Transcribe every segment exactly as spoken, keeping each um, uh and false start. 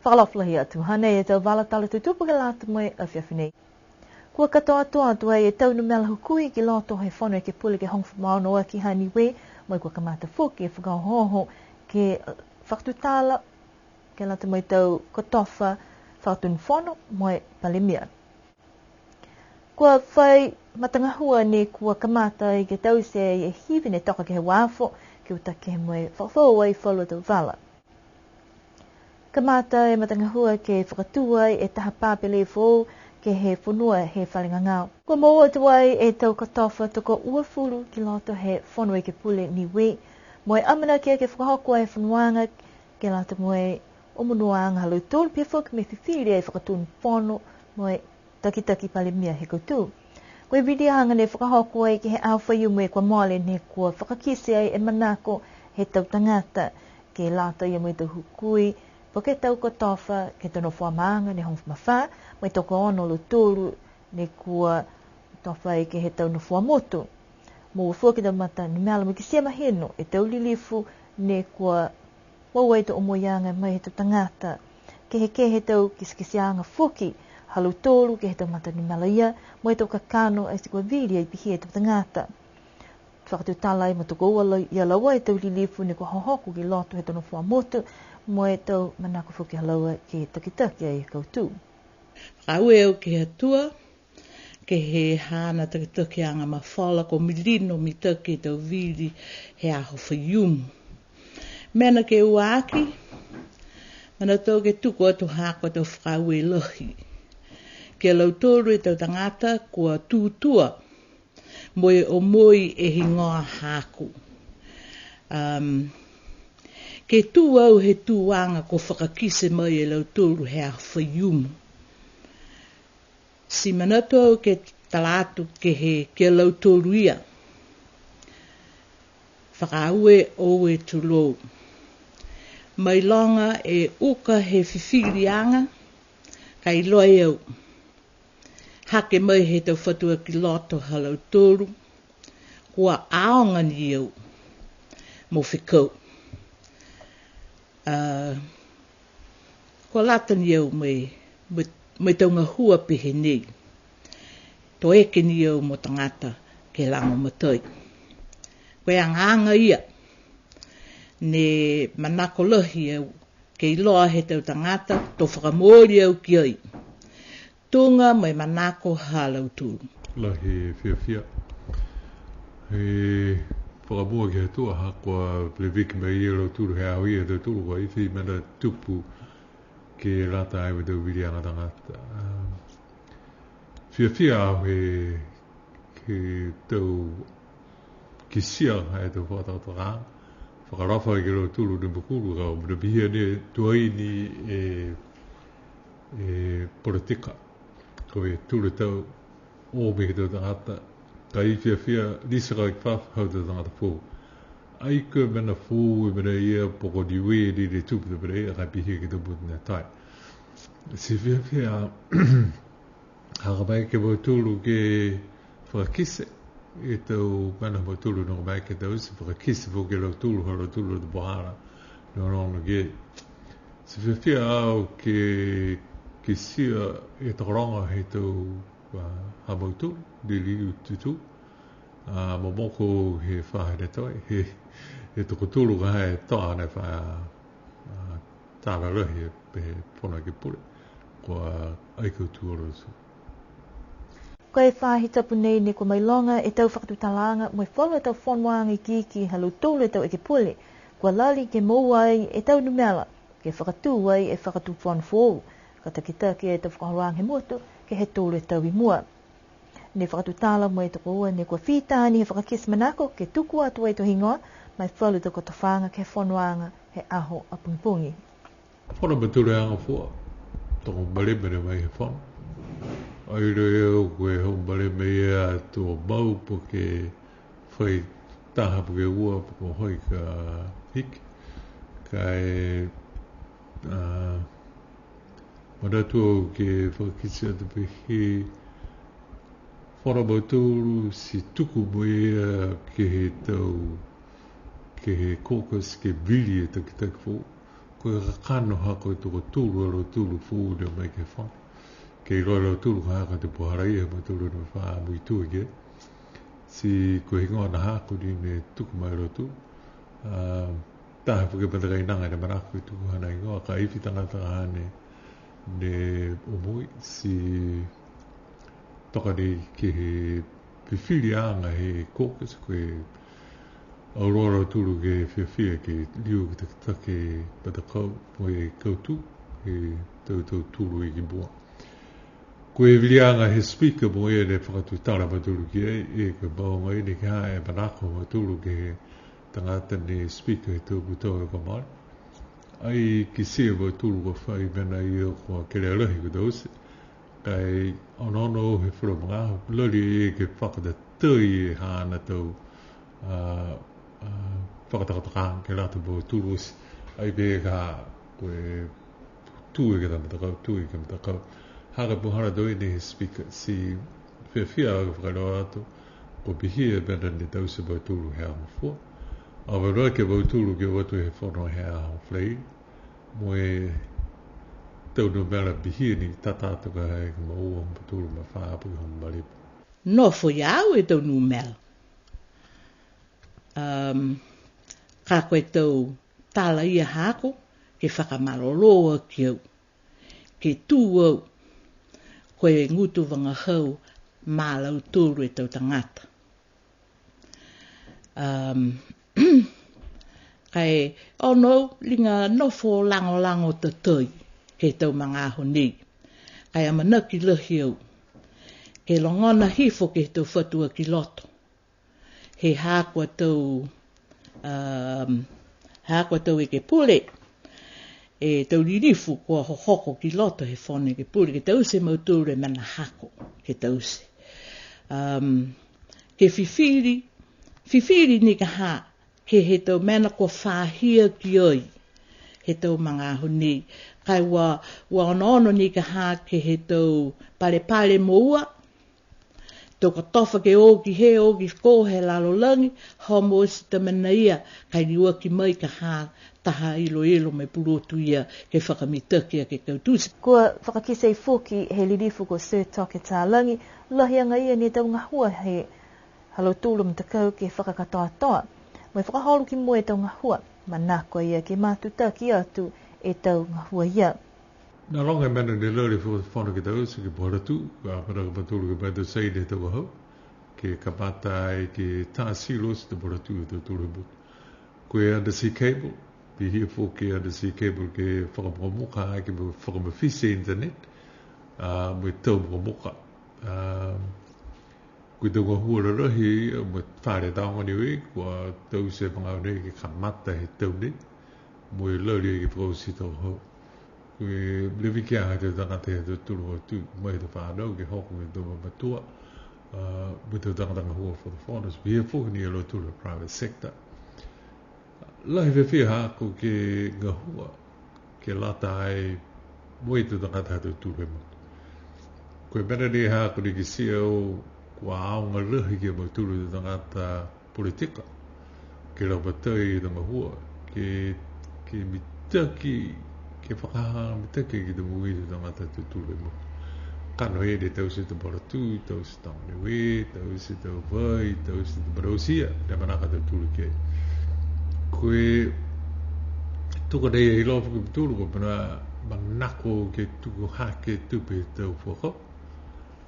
Fakaalofa lahi atu, hanei e tau vala tala tutupu ke lata mo e afiafi nei. Kua katoatoa atu ai e tau numela hukui ki loto he Fono Ekepule ke hogofulu ma ono aki ha Niue, mo e kua kamata foki e fakaohooho ke fakatutala ke lata mo e tau kotofa Fakatonu Fono mo e Palemia. Kua fai matagahua ne kua kamata ai ke taute e hivi ne toka ke he uafo, ke uta kehe mo e fakafoou ai falu a tau vala. Kamata e matagahua ke fakatū ai e taha papelē foou ke he fonua he fale gagao. Kua moua atu ai e tau kotofa tokouafulu ki loto he Fono Ekepule Niue, mo e amanaki ke fakahoko e fonoaga ke lata mo e omonuoaga ha lautolu, pihia foki mo e fifili e Fakatonu Fono mo e takitaki Palemia he kautū. Ko e viliaga ne fakahoko ai ke he aho Faiumu kua mole ne kua fakakite ai e manako he tau tagata ke lata ia mo e tau hukui, po ke tau kotofa ke he tau nofoa maaga ne hogofulu ma fā, mo e tokoono a lautolu ne kua kotofa ai ke he tau nofoa motu. Moua foki e tau mata numela mo e kitia mahino e tau lilifu ne kua moua e tau omoiaga mai he tau tagata. Kehekehe e tau kitekiteaga foki ha lautolu ke he tau mata numela ia, mo e tau kakano ati kua vili ai pihia e tau tagata. Fakatutala ai mo tokoua la-, ia laua e tau lilifu ne kua hohoko ki loto he tau nofoa motu, mo e tau manako foki ha laua ke takitaki ai e kautū. Fakaaue au ke he Atua, ke he haana takitakiaga mafola, kua milino mitaki e tau vili he aho Faiumu. Mena ke ua aki, manatu ke tuku atu haaku a tau fakaaue lahi ki a lautolu e tau tagata kua tū tua mo e omoi e higoa haaku. Um, ke tū au he tuaga kua fakakite mai e lautolu he aho Faiumu. Ti manatu au ke tala atu ke he, ki a lautolu ia. Fakaaue oue tulou. Mailoga e uka he fifiliaga, ka iloa e au. Hake mai he tau fatuakiloto ha lautolu, kua aoga ni au mo fekau. A, kua lata ni au mo e, mo e, mo e tau gahua pehē nei. To eke ni au mo tagata ke lagomatai. Ko e agaaga ia, ne manako lahi au ke iloa he tau tagata, to fakamooli au ki ai. Tuga mo e manako ha lautolu. Lahi e fiafia. He fakamua ke he Atua ha kua leveki mai ia lautolu he aho ia, lautolu kua ifi mena tupu ke lata ai mo e tau viliaga tagata. A, fiafia au he, he tau kitia e tau fakatakataka. Fakaalofa ki a lautolu ne mukulu ka mena pihia ne tuai ni e, e politika. Ko e tolu e tau o mai ke he tau tagata. Ka e fiafia, lisi ka e fā, ha tau tagata foou. Ai ko e mena foou, e mena ia, po ko Niue ni ne tupu e mena ia, ka e pihia ke he tau motu ne tai. Ti fiafia, ha ka mai ke mautolu ke fakakite e tau mena ha mautolu ne kua mai ke taute, fakakite foki e lautolu, ha lautolu a tau puhala ne onoono ki ai. Ti fiafia au ke, ke kitia e tokologa he tau, a, ha mautolu, liliu tutū, a, momoko he faahi ne toe, he, he tokotolu ka e toa ne fa, a, tala lahi he Fono Ekepule, kua ai kautū a lautolu. Ko e faahi tapu nei ne kua mailoga e tau fakatutalaaga mo e falu a tau fonoaga ikiiki ha lautolu e tau ekepule, kua lali ke moua ai e tau numela ke fakatū ai e Fakatufono foou, ka takitaki e tau fakaholoaga he motu ke he tolu e tau i mua. Ne fakatutala mo e tokoua ne kua fita ni he fakakite manako ke tuku atu ai e tau higoa ma e falu a tau kotofaaga ke he fonoaga he aho a pogipogi. Fono mautolu e agafua, tokomaleme ne mai he fono. Ai iloa e au ko e homaleme ia to mau po ke fai taha po ke ua po ko hai ka hiki. Ka e, a, manatu au ke fakakite atu pehē, fono mautolu ti tuku mai ia ke he tau, ke he caucus ke vili e takitaki foou. Ko e kakano ha ko e tokotolu a lautolu foou ne o mai ke he fono. Ke iloa e lautolu ka ha ko e tau puhala ia ha mautolu ne fa muitua ke. Ti ko e higoa na ha ko ni ne tuku mai e lautolu. A, taha foki e matakainaga ne manako ke tuku haana higoa, ka e ifi tagata ka ha ne, ne o mai, ti toka ni ke he fifiliaga he caucus, ko e auloa a lautolu ke fiafia ke liu ke takitaki matakau mo e kautū, he tau tautolu i ki mua. Ko e fifiliaga he speaker mo e ne fakatutala a mautolu ki ai, e ko e mauaga ia ne ke ha e manako a mautolu ke he tagata ne speaker he tau tau kua mole. Ai kitia e mautolu kua fai mena ia kua kelea lahi kua taute. Ka e onoono he falu magaaho, lali e ke fakatatau e haana tau, a, a, fakatokatokaaga ke lata mo e tū oti. Ai pehē ka ko e tū e ke he matakau, tū e ke he matakau. Ha ko e puhala tau ia ne he speaker, ti fiafia au ke fakailoa atu, kua pihia e mena ne taute e mautolu he aho Gofua. Amanaki a mautolu ke o atu he fono he aho Falaile. Mo e tau numela pihia ni tata atu ka e ke moua hogofulu ma fā po ke hogofulu ma lima. Nofo ia au e tau numela. Um, ka ko e tau tala ia haaku, ke fakamalolō aki au. Ke tū au, ko e gutu vagahau ma lautolu e tau tagata. Um, ka e ono au liga nofo lagolago tatai ke he tau magaaho nei. Ka e amanaki lahi au ke logona hifo ke he tau fatuakiloto. He ha ko e tau, um, ha ko e tau ekepule, e tau lilifu kua hohoko ki loto he fono ekepule, ke taute e mautolu e mena hako, ke taute. Um, ke fifili, fifili ni ka ha, ke he tau mena kua fahia ki ai, he tau magaaho nei. Ka e ua, ua onoono ni ka ha, ke he tau palepale moua, to kotofa ke o ki hē, o ki kō he lalolagi, homo oti e tau mena ia, ka e liuaki mai ka ha, taha iloilo mo e pulotu ia, ke fakamitaki aki e kautū. Kua fakakite foki he lilifu ko Sir Toke Talagi, lahi agaia ni e tau gahua he ha lautolu a matakau ke fakakatoatoa. Mo e fakaholo ki mua e tau gahua, manako a ia ke matutaki atu e tau gahua ia. Ne loga e mena ne lali e Fakatufono ke taute ke puhala tū, a, manako a mautolu ke mena taute e tau gahua, ke kamata ai ke tā silo oti e tau puhala tū he tau tolu he motu. Ko e undersea cable, pihia foki e undersea cable ke fakamukamuka, ke fakamafiti e internet, a, mo e tau mukamuka. A, ko e tau gahua lalahi, a, mo e fale taoga Niue, kua taute e magaaho nei ke kamata he tau nei, mo e lali ke fakaoti e tau hau. Ko e levekiaga he tau tagata he tau tolu atu, mai he tau fanau, ke hoko mo e tau mamatua, a, mo e tau tagata gahua fakafono, pihia foki ni a lautolu he private sector. Lahi e fiafia haaku ke gahua, ke lata ai mo e tau tagata ha tautolu he motu. Ko e mena nei haaku ne kitia au, kua aoga lahi ki a mautolu e tau tagata politika, ke lagomatai e tau gahua, ke, ke mitaki, ke fakahagahaga mitaki ke he moui he tau tagata ha tautolu he motu. Kakano ia ne taute e tau puhala tū, taute e tau Niue, taute e tau vai, taute e tau marasia, ne manako a tautolu ki ai. Ko e tuku nei e iloa foki a mautolu, ko e mena manako ke tuku hake e tupe he tau fuakau.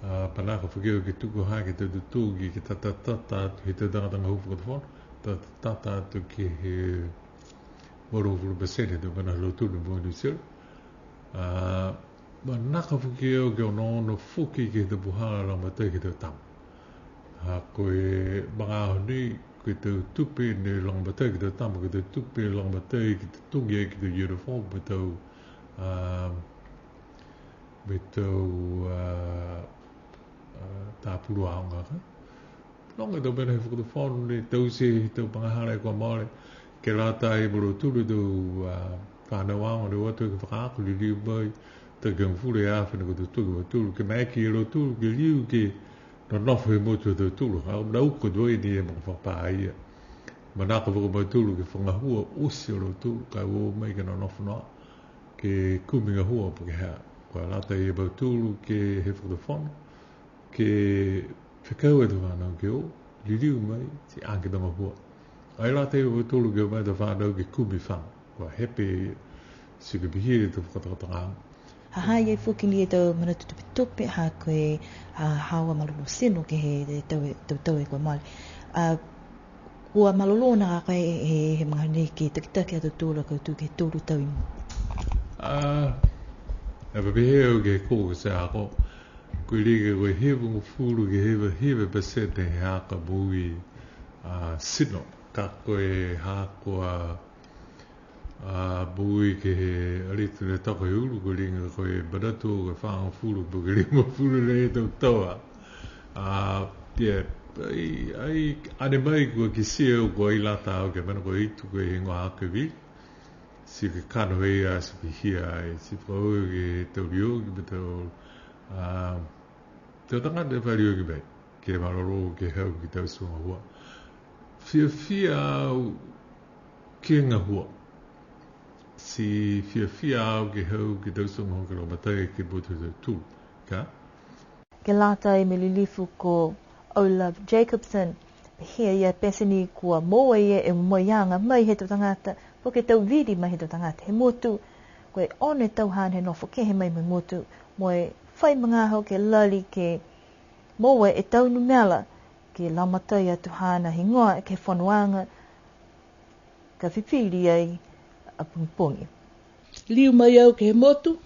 A, manako foki ke tuku hake e tau totogi, ke tatatata atu he tau tagata gahua fakafono, tatatata atu ke he valugofulu pasene he tau mena ha lautolu ne moua e Niu Silani. A, manako foki au ke onoono foki ke he tau puhala lagomatai ke he tau tama. A, ko e magaaho nei, ko e tau tupe ne lagomatai ke he tau tama, ko e tau tupe lagomatai ke totogi ai ke he tau uniform, mo e tau, a, mo e tau, a, a, tapulu aoga ka. Loga e tau mena he Fakatufono ne taute he tau magahala kua mole, ke lata ai mo lautolu e tau, a, fanau aoga ne o atu ke fakaako liliu mai, takigofulu e afe ne kua totogi e mautolu, ke maeke ia lautolu ke liu ke nonofo he motu ha tautolu. A, na uka tuai ni e maka fakapā ia. Manako foki a mautolu ke fakagahua oti a lautolu, ka e o mai ke nonofo noa, ke kumi gahua po ke hā. Kua lata ia mautolu ke he fakatufono, ke fekau e tau fanau ke o, liliu mai, ti age e tau gahua. Ai lata ia mautolu ke o mai e tau fanau ke kumi faga. Kua hepe ti ke pihia e tau fakatokatokaaga. Ha ha i ai foki ni e tau manatu tupetupe, ha ko e, a, haau a malolō tino ke he, he tau, tau tau kua mole. A, kua malolō nākai he, he magaaho nei ke takitaki a tautolu a kautū ke he tolu tau i mua. A, e pehē au ke he kō ke he haaku. Ko e liga ko e hivagofulu ke he hiva, hiva pasene he haaku a moui, a, tino. Ka ko e haaku a, a, moui ke he alitu ne toka he ulu, ko e liga ko e manatu ke fāgofulu, po ke limagofulu nei e tau tau. A, ia, ai, ai, ane mai kua kitia au kua ai lata au ke he mena ko e hitu ko e higoa haaku e vili. Ti kakano e ia, ti pihia ai, ti fakaaue ke he tau liogi mo e tau, a, tau tagata ne fa liogi mai, ke malolō ke hau ke he tau tino gahua. Fiafia au ke gahua. Ti fiafia au ke hau ke he tau tino gahua ke lagomatai ke he motu ha tautolu. Ka? Ke lata mo e lilifu ko O'Love Jacobsen, pehē a ia pete ni kua moua e ia e momoiaga mai he tau tagata, po ke tau vili mai he tau tagata he motu. Ko e ono e tau haana he nofo kehe mai mo e motu, mo e fai magaaho ke lali ke moua e tau numela, ke lagomatai atu haana higoa ke he fonoaga, ka fifili ai a pogipogi. Liu mai au ke he motu,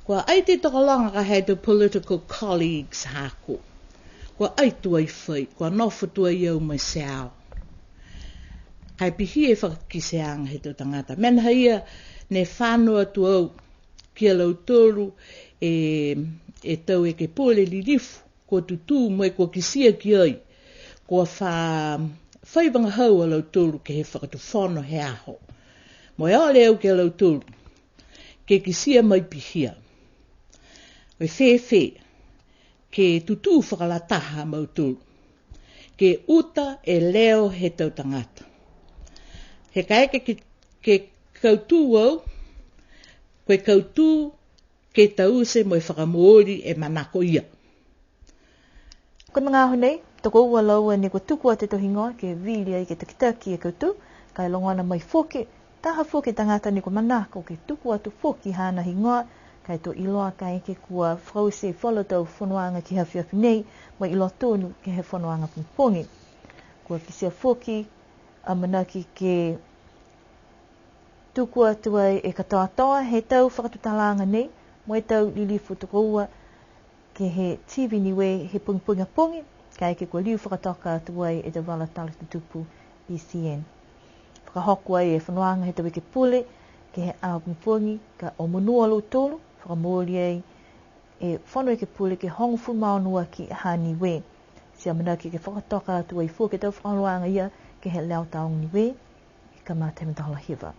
kua ai tei tokologa ka he tau political colleagues haaku. Kua ai tuai fai, kua nofo tuai au mo e Seao. Ka e pihia e fakakiteaga he tau tagata. Mena ha ia ne fano atu au ki a lautolu e, e tau ekepule lilifu, kua tutū mo e kua kitia ki ai, kua fa, fai vagahau a lautolu ke he fakatufono he aho. Mo e ole au ki a lautolu, ke kitia mai pihia. Ko e fēfē, ke tutū fakalataha a mautolu. Ke uta e leo he tau tagata. He kaeke ke, ke kautū au, ko e kautū ke taute mo e fakamooli e manako ia. Ko e magaaho nei, tokoua a laua ne kua tuku atu e tau higoa ke vili ai ke takitaki e kautū, ka e logona mai foki, taha foki e tagata ne kua manako ke tuku atu foki haana higoa, ka e to iloa kaeke kua fakaoti e falu tau fonoaga ke he afiafi nei, mo e iloa tonu ke he fonoaga pogipogi. Kua kitia foki, amanaki ke tuku atu ai e katoatoa he tau fakatutalaaga nei, mo e tau lilifu tokoua ke he T V Niue he pogipogi a pogi, kaeke kua liu fakatoka atu ai e tau vala tala tutupu B C N. Fakahoko ai e fonoaga he tau ekepule ke he aho pogipogi, ka omonuo a lautolu, fakamooli ai e Fono Ekepule ke hogofulu ma ono aki ha Niue. Ti amanaki ke fakatoka atu ai foki e tau fakaholoaga ia ke he Leo Taoga Niue, kamata he matahola hiva.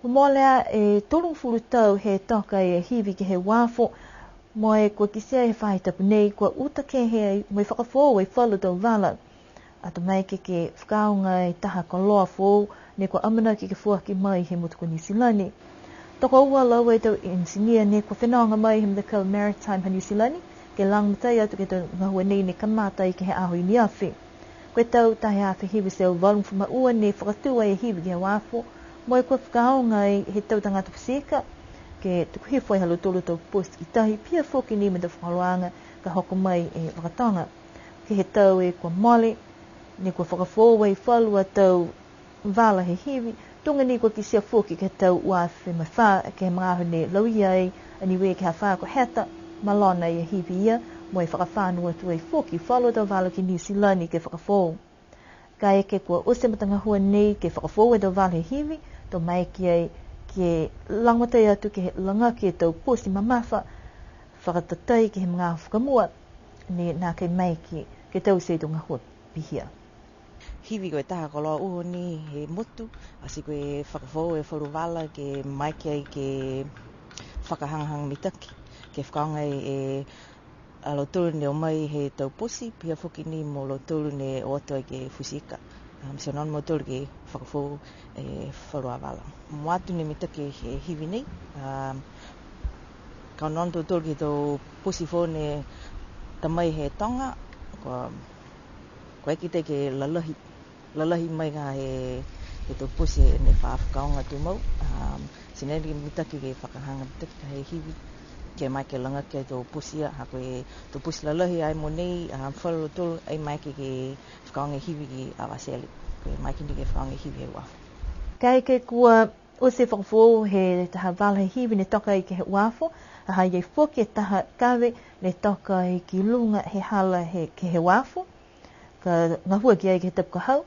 Kua mole e tolugofulu tau he toka e hivi ke he uafo, mo e kua kitia he faahi tapu nei, kua uta kehe ai mo e fakafoou e falu tau vala. Ato maeke ke fakaaoga e taha koloa foou, ne kua amanaki ke foaki mai he motu ko Niu Silani. Tokoua a laua e tau enisinia ne kua fenoga mai he matakau Maritime ha Niu Silani, ke lagomatai atu ke he tau gahua nei ne kamata ai ke he aho i ne afi. Ko e tau taha e afe hiva e teau valugofulu ma ua ne fakatū ai e hivi ke he uafo, mo e kua fakaaoga ai he tau tagata futi ika, ke tuku hifo ai ha lautolu a tau poti i tahi, pihia foki ni mo e tau fakaholoaga ka hoko mai e vakatoga. Ke he tau e kua mole, ne kua fakafoou ai falu a tau vala he hivi, tuga ni kua kitia foki ke he tau ua afe ma fā, ke he magaaho ne lauia ai a Niue ke he afā ko Heta, malona e hivi ia, mo e fakafano atu ai foki falu a tau vala ki Niu Silani ke fakafoou. Kaeke kua oti e matagahua nei ke fakafoou e tau vala he hivi, to maeke ai ke lagomatai atu ke lagaki e tau poti mamafa, fakatatai ke he magaaho fakamua, ne nākai maeke ke taute e tau gahua pihia. Hivi ko e taha koloa uho ni he motu, ati ko e fakafoou e falu vala ke maeke ai ke fakahagahaga mitaki, ke fakaaoga e a lautolu ne o mai he tau pusi, pihia foki ni mo lautolu ne o atu ai ke futi ika. Um, ti onoono a mautolu ke fakafoou e falu a vala. Mua atu ne mitaki he hivi nei, um, ka onoono a tautolu ke he tau pusi foou ne ta mai he toga, kua, kua kitia ke lalahi, lalahi mai ka he, he tau pusi ne fa fakaaoga tumau. Um, ti ne mitaki ke fakahaga mitaki ka he hivi, ke mai ke laga ke he tau pusi ia, ha ko e tau pusi lalahi ai mogonei, um, falu a lautolu ai mai ke, ke fakaaoga e hivi ki Avatele. Ko e mai ke ni ke fakaaoga e hivi he uafo. Kaeke kua oti e fakafoou he taha vala he hivi ne toka ai ke he uafo, ha ha i ai foki e taha kave ne toka ai ki luga he hala he, ke he uafo, ka gahua ki ai ke he tapu ka hau,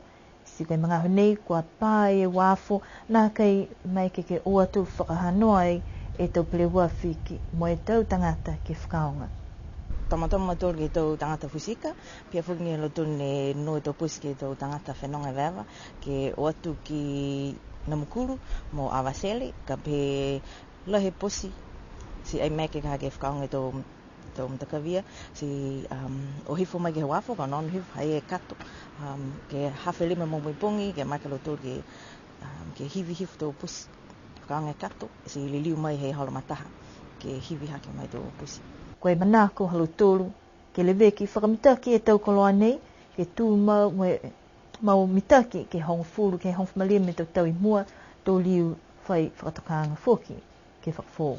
ti ko e magaaho nei kua pā e uafo, nākai maeke ke o atu fakahanoa ai e tau peleua fiki mo e tau tagata ke fakaaoga. Tomatoma a mautolu ke he tau tagata futi ika, pihia foki ni a lautolu ne nō e tau pusi ke he tau tagata fenoga evaeva, ke o atu ki Namukulu mo Avatele, ka pehē lahi e pusi, ti ai maeke ka ke fakaaoga e tau, tau matakavi ia, ti, um, o hifo mai ke he uafo, ka onoono hifo, ha ha i ai e kato, um, ke hafa e lima momoui pogi, ke maeke a lautolu ke, um, ke hivi hifo e tau pusi, fakaaoga e kato, ti liliu mai he holo mataha, ke hivi hake mai e tau pusi. Ko e manako ha lautolu ke leveki fakamitaki e tau koloa nei, ke tumau mo e mau mitaki ke hogofulu, ke hogofulu ma lima e tau tau i mua, to liu fai fakatokaaga foki ke fakafoou.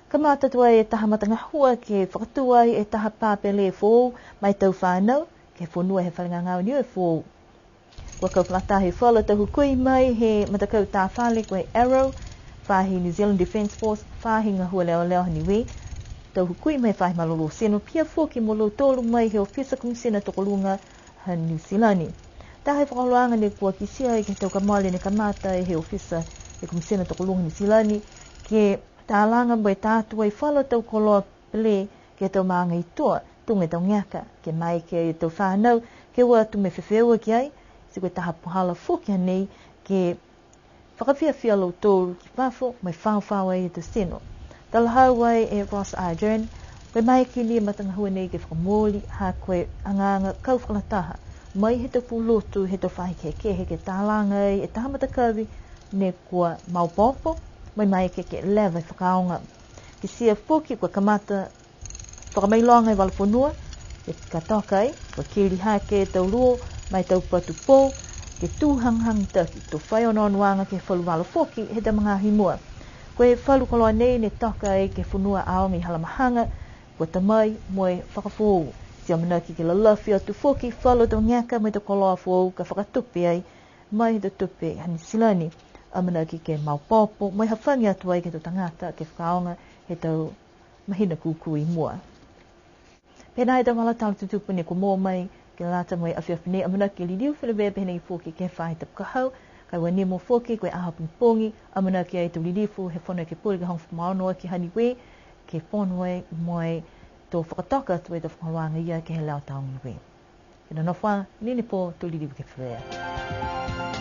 Kamata tuai e taha matagahua ke fakatū ai e taha pā pele foou ma e tau fānau, ke he fonua he fale gagao Niue foou. Kua kau fakalataha e falu tau hukui mai he matakau tā fale ko e Arrow, faahi New Zealand Defence Force, faahi gahua leoleo ha Niue, tau hukui mai he faahi malolō tino, pihia foki mo lautolu mai he ofisa Komisina Tokoluga ha Niu Silani. Taha e fakaholoaga ne kua kitia ai ke he tau kua mole ne kamata he ofisa he Komisina Tokoluga Niu Silani, ke talaga mo e tā atu ai falu tau koloa pele ke he tau maaga i tua, tuga e tau geka, ke maeke e tau fānau ke o atu mo e fefeua ki ai, ti ko e taha puhala foki a nei ke fakafiafia a lautolu ki fafo mo e faofao ai e tau tino. Talahau ai e Ross Ardern, ko e maeke ni e matagahua nei ke fakamooli, ha ko e agaaga kau fakalataha mai he tau pulotu he tau faahi kehekehe ke talaga ai e taha matakavi ne kua maopoopo, mo e maeke ke leva e fakaaoga. Kitia foki kua kamata fakamailoga e vala fonua, ke katoka ai, kua keli hake e tau luo, mo e tau patu pou, ke tū hagahaga mitaki, to fai onoonoaga ke he falu vala foki he tau magaaho i mua. Ko e falu koloa nei ne toka ai ke he fonua aoga i Halamahaga, kua ta mai mo e fakafoou. Ti amanaki ke lalafi atu foki falu tau geka mo e tau koloa foou ka fakatupe ai, mai he tau tupe ha Niu Silani. Amanaki ke maopoopo, mo e hafagi atu ai ke he tau tagata ke fakaaoga he tau mahina kūkū i mua. Pehē nai e tau vala tala tutupu ne kua moua mai ke lata mo e afiafi nei, amanaki ke liliu feleveia pehē nai foki ke he faahi tapu ka hau, ka e ua nimo foki ko e aho pogipogi, amanaki ai e tau lilifu he Fono Ekepule ke hogofulu ma ono aki ha Niue, ke fono ai mo e to fakatoka atu e tau fakaholoaga ia ke he Leo Taoga Niue. Ke nonofo ā, nini pō, to liliu ke feleveia.